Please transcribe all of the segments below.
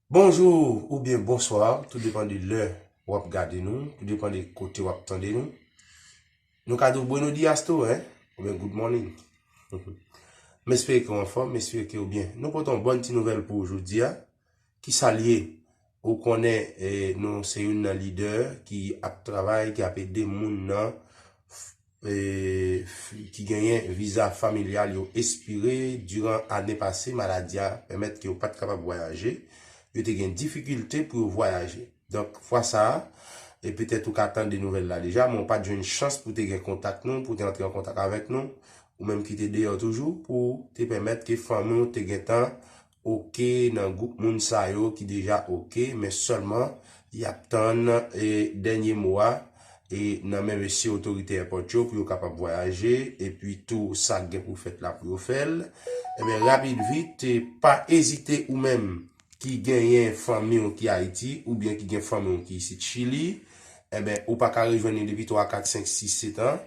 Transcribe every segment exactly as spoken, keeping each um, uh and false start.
Bonjou oubyen bonswa, tou depann de lè w ap gade nou, tou depann de kote w ap tande nou. Nou ka di w buenos dias tou, hein? Oubyen good morning. M espere ke w anfòm, m espere ke w byen. Nou pote yon bòn ti nouvèl pou w jodi a. Kisa l ye? Ou konnen, eh, nou se youn nan lidè ki ap travay, ki ap ede moun nan, eh, f- ki genyen viza familyal yo espire diran ane pase, maladi a pèmèt ke yo pa t kapab vwayaje, yo te gen difikilte pou yo vwayaje. Donk, fwa sa a, e petèt ou ka tande nouvèl la deja, men ou pa t jwenn chans pou te gen kontak nou, pou te antre an kontak avèk nou, ou menm ki te deyò toujou, pou te pèmèt ke fanmi w te gentan oke nan gwoup moun sa yo ki deja oke, men sèlman y ap tann, e, dènye mo a, e, nan men mesye otorite èpòt yo pou yo kapab vwayaje, epi tou sa k gen pou fèt la pou yo fè l. Ebyen, rapid vit, e, pa ezite ou menm ki genyen fanmi w ki Ayiti oubyen ki gen fanmi w ki isit Chili, ebyen, ou pa ka rejwenn li depi twa, kat, senk, sis, sèt an,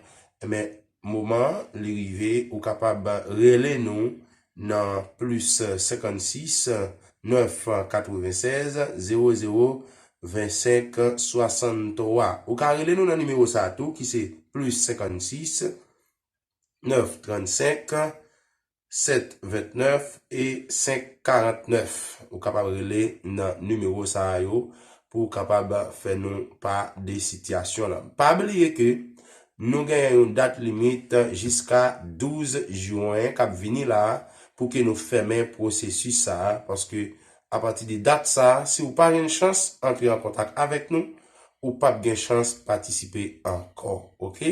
ebyen, moman an, li rive, ou kapab rele nou nan plis senkannsis, nèf katrevensèz, zewo zewo, vennsenk, swasanntwa. Ou ka rele nou nan nimewo sa a tou, ki se plis senkannsis, nèf trannsenk, sèt ventnèf e senk karantnèf. Ou kapab rele nan nimewo sa a yo pou w kapab fè nou pa de sitiyasyon lan. Pa bliye ke nou genyen yon dat limit jiska douz jen k ap vini la a pou ke nou fèmen pwosesis sa a, paske apati de dat sa a, si w pa jwenn chans antre an kontak avèk nou, ou p ap gen chans patisipe ankò, oke?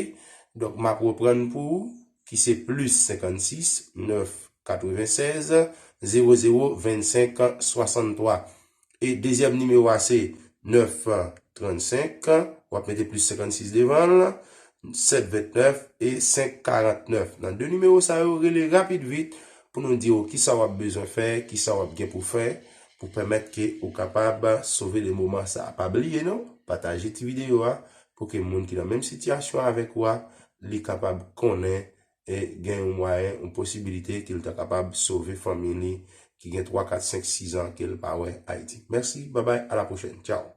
Donk, m ap reprann pou ou, ki se plis senkannsis, nèf katrevensèz, zewo zewo, vennsenk, swasanntwa. E dezyèm nimewo a se nèf trannsenk, w ap mete plis senkannsis devan l, sèt ventnèf e senk karantnèf. Nan de nimewo sa yo, rele rapid vit pou nou di w kisa w ap bezwen fè, kisa w ap gen pou fè, pou pèmèt ke ou kapab sove de moman sa. Pa bliye non, pataje ti videyo a pou ke moun ki nan menm sitiyasyon avèk ou a, li kapab konnen e gen yon mwayen, yon posibilite ke l ta kapab sove fanmi li ki gen twa, kat, senk, sis an ke l pa wè Ayiti. Mèsi, babay, a la pwochèn. Tchaw.